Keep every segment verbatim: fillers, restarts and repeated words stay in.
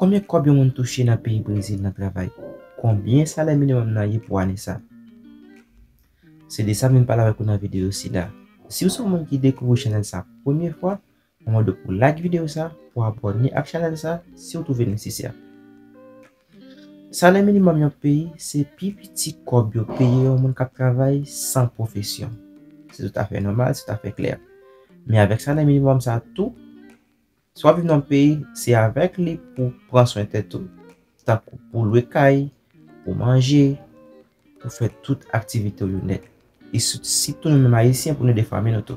Konbyen kòb yon moun touche nan peyi Brezil nan travay? Konbyen salè minimòm nan ye pou ane sa? Se de sa m vin pale avèk ou nan videyo sila. Si w se yon moun ki dekouvri chanèl sa premye fwa, mwen mande w pou like videyo sa, pou abòne ak chanèl sa si w twouve l nesesè. Salè minimòm yon peyi se pi piti kòb yo peye yon moun k ap travay san pwofesyon. Se toutafè nòmal, se toutafè klè. Men avèk salè minimòm sa tou, si w ap viv nan yon peyi, se avèk li pou pran swen tèt ou, tankou pou lwe kay, pou manje, pou fè tout aktivite w yo nèt. E si- sitou nou menm Ayisyen pou nou ede fanmi nou tou.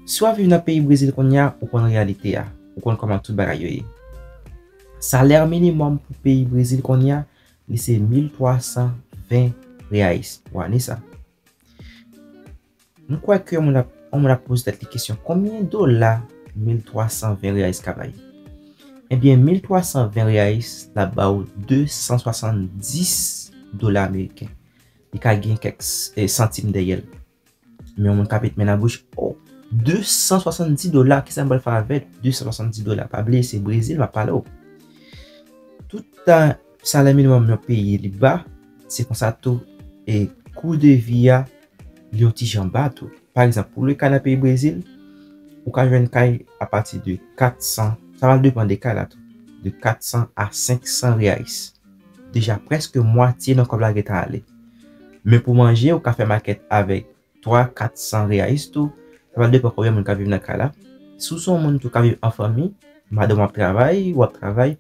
Si w ap viv nan peyi Brezil kounye a, ou konn reyalite a, ou konn kòman tout bagay yo ye. Salè minimòm pou peyi Brezil kounye a, li se mil twa san ven reais pou ane sa. M kwè ke yon moun ap, yon moun ap poze tèt li kesyon, konbyen dola mil twa san ven reais ka bay? Ebyen, mil twa san ven reais la ba w de san swasanndis dola ameriken. Li ka gen kèk s- eh, santim dèyè l. Men yon moun ka met men nan bouch, oh, de san swasanndis dola, kisa m pral fè avèk de san swasanndis dola? Pa bliye, se Brezil m ap pale w. Tout tan salè minimòm yon peyi li ba, se konsa tou, e kou de vi a, li yon ti jan ba tou. Pa egzanp, pou lwe kay nan peyi Brezil, ou ka jwenn kay apati de kat san, sa va depann de kay la tou, de kat san a senk san reais. Deja prèske mwatye nan kòb la gentan ale. Men pou manje, ou ka fè makèt avèk twa, kat san reais tou. Sa va depann konbyen moun k ap viv nan kay la. Si w se yon moun tou k ap viv an fanmi, madanm w ap travay, w ap travay,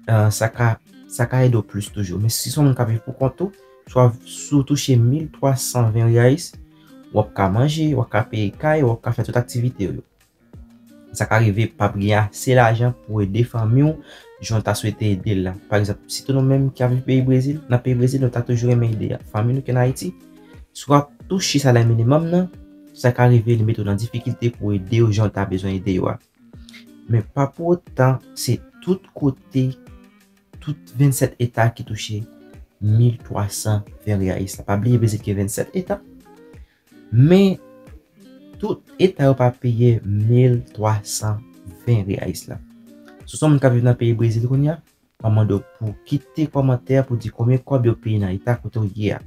eh, sa ka, sa ka ede w plis toujou. Men si se yon moun k ap viv pou kont ou, swa si w touche mil twa san ven reais, w ap ka manje, w ap ka peye kay, w ap ka fè tout aktivite w yo. Sa ka rive p ap gen ase lajan pou ede fanmi w jan w ta swete ede l la. Pa egzanp, sitou nou menm ki ap viv peyi Brezil, nan peyi Brezil, nou ta toujou renmen ede fanmi nou ki ann Ayiti. Si w ap touche salè minimòm nan, sa ka rive li mete w nan difikilte pou ede yo jan w ta bezwen ede yo a. Men pa pou otan, se tout kote, tout vennsèt eta ki touche mil twa san ven reais la. Pa bliye, Brezil gen vennsèt eta. Men, tout eta yo pa peye mil twa san ven reais la. Si w se yon moun k ap viv nan peyi Brezil kounye a, m ap mande w pou kite kòmantè pou di konbyen kòb yo peye nan eta kote w ye a.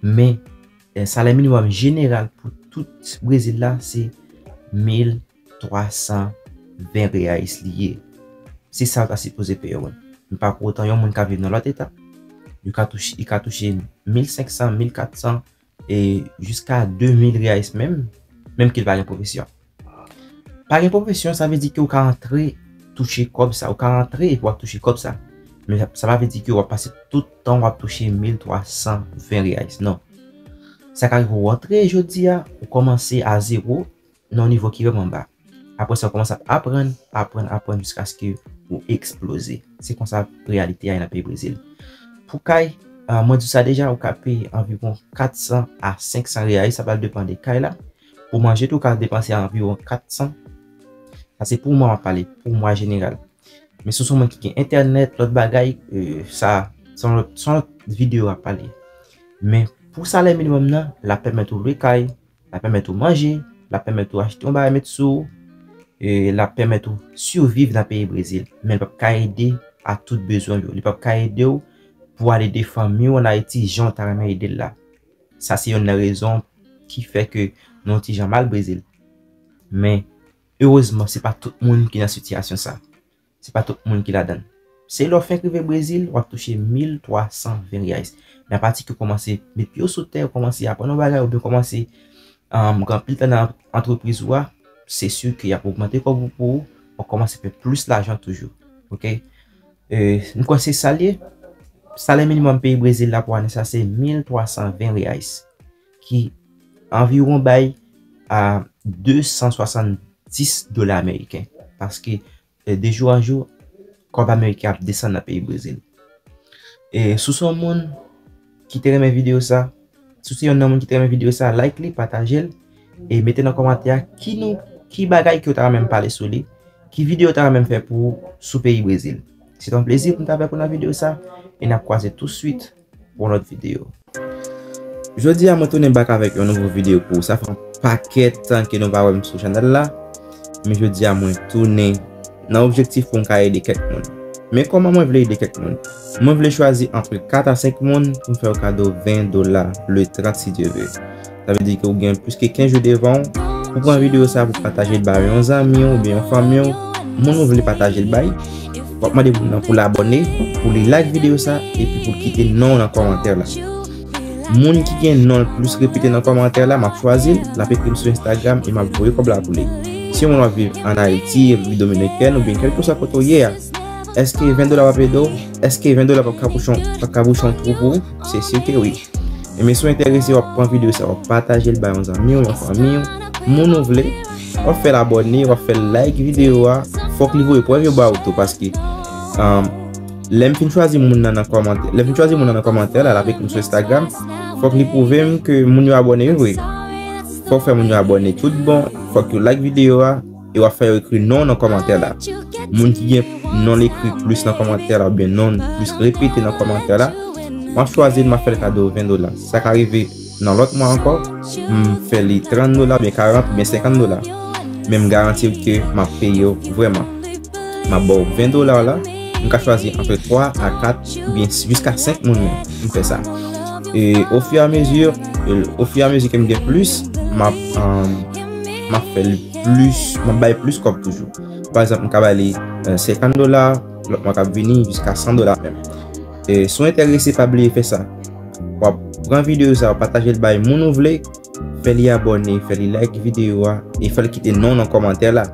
Men, eh, salè minimòm jeneral pou tout Brezil la, se mil twa san ven reais li ye. Se sa w ta sipoze peye, wi. Men pa pou otan, yon moun k ap viv nan lòt eta, li ka touche, li ka touche mil senk san, mil kat san, e jiska de mil reais menm, menm ke l pa gen pwofesyon. Pa gen pwofesyon, sa vle di ke w ka antre touche kòb sa, w ka antre epi w ap touche kòb sa. Men sa, sa pa vle di ke w ap pase tout tan w ap touche mil twa san ven reais, non. Sa ka rive w antre jodi a, ou kòmanse a zewo, nan yon nivo ki vrèman ba. Apre sa, w kòmanse ap aprann, aprann, aprann jiskaske ou eksploze. Se konsa reyalite a ye nan peyi Brezil. Pou kay, ah, mwen di w sa deja, ou ka peye anviwon kat san a senk san reais, sa pral depann de kay la. Pou manje tou, ou ka depanse anviwon kat san. Sa se pou mwa m ap pale, pou mwa jeneral. Men si w se yon moun ki gen entènèt, lòt bagay, eh, sa, se yon lòt, se yon lòt videyo ap pale. Men pou salè minimòm nan, l ap pèmèt ou lwe kay, l ap pèmèt ou manje, l ap pèmèt ou achte yon bagay met sou ou, e l ap pèmèt ou siviv nan peyi Brezil. Men l p ap ka ede a tout bezwen w yo. Li p ap ka ede w pou al ede fanmi w ann Ayiti jan w ta renmen ede l la. Sa se yonn nan rezon ki fè ke nou yon ti jan mal Brezil. Men, erezman, se pa tout moun ki nan sitiyasyon sa. Se pa tout moun ki ladan l. Se lè w fenk rive Brezil, w ap touche mil twa san ven reais. Men apati ke w kòmanse met pye w sou tè, w kòmanse aprann yon bagay, oubyen w kòmanse, um, gen anpil tan nan antrepriz ou a, se si ke y ap ogmante kòb ou pou ou, w ap kòmanse fè plis lajan toujou. Oke? E, m kwè se sa l ye. Salè minimòm peyi Brezil la pou ane sa se mil twa san ven reais, ki anviwon bay a de san swasanndis dola ameriken. Paske e, de jou an jou, kòb ameriken ap desann nan peyi Brezil. E si w se yon moun ki te renmen videyo sa, si w se yonn nan moun ki te renmen videyo sa, like li, pataje l, e mete nan kòmantè a ki nou, ki bagay ke w ta renmen m pale sou li, ki videyo w ta renmen m fè pou ou sou peyi Brezil. Se te yon plezi pou m t avèk ou nan videyo sa, e n ap kwaze touswit pou yon lòt videyo. Jodi a, mwen tounen back avèk yon nouvo videyo pou ou. Sa fè yon pakèt tan ke nou pa wè m sou chanèl la. Men jodi a, mwen tounen nan objektif pou m ka ede kèk moun. Men kòman mwen vle ede kèk moun? Mwen vle chwazi antre kat a senk moun pou m fè yo kado ven dola le trant si Dye ve. Sa vle di ke ou gen plis ke kenz jou devan w pou pran videyo sa pou pataje l ba yon zanmi w oubyen yon fanmi w, moun ou vle pataje l bay. W ap mande moun nan pou l abòne, pou li like videyo sa, epi pou l kite non w nan kòmantè la. Moun ki gen non l plis repete nan kòmantè la, m ap chwazi l, l ap ekri m sou Instagram e m ap voye kòb la pou li. Si yon moun ap viv ann Ayiti, Repiblik Dominikèn oubyen kèlkeswa kote w ye a, èske ven dola p ap ede w? Èske ven dola p ap ka bouche yon, p ap ka bouche yon twou pou ou? Se si ke wi. Ebyen, si w enterese, w ap pran videyo sa, w ap pataje l ba yon zanmi w, yon fanmi w, moun ou vle. W ap fè l abòne, w ap fè l like videyo a. Fòk li voye prèv yo ba w tou, paske, um, lè m fin chwazi moun nan nan kòmantè, lè m fin chwazi moun nan nan kòmantè la, l ap ekri m sou Instagram, fòk li pwouve m ke moun yo abòne wi vre. Fòk fè moun yo abòne tout bon, fòk yo like videyo a, e w ap fè yo ekri non w nan kòmantè la. Moun ki gen non l ekri plis nan kòmantè la, oubyen non l plis repete nan kòmantè la, m ap chwazi l, m ap fè l kado ven dola. Sa ka rive nan lòt mwa ankò, m fè li trant dola, oubyen karant, oubyen senkant dola. Men m garanti w ke m ap peye w vrèman. M ap ba w ven dola w la, m ka chwazi antre twa a kat, oubyen jiska senk moun menm. M fè sa. E ofiramezi, e ofiramezi ke m gen plis, m ap, um, m ap fè l plis, m ap bay plis kòb toujou. Pa egzanp, m ka ba li, eh, senkant dola, lòt mwa k ap vini, jiska san dola menm. E si w enterese, pa bliye fè sa. W ap pran videyo sa, w ap pataje l bay moun ou vle, fè li abòne, fè li like videyo a, e fè l kite non w nan kòmantè la.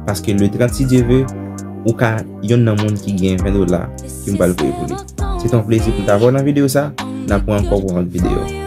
Paske le trant si Dye ve, ou ka yonn nan moun ki gen ven dola ke m pral voye pou li. Se te yon plezi pou m ta avè w nan videyo sa, n ap wè ankò pou yon lòt videyo.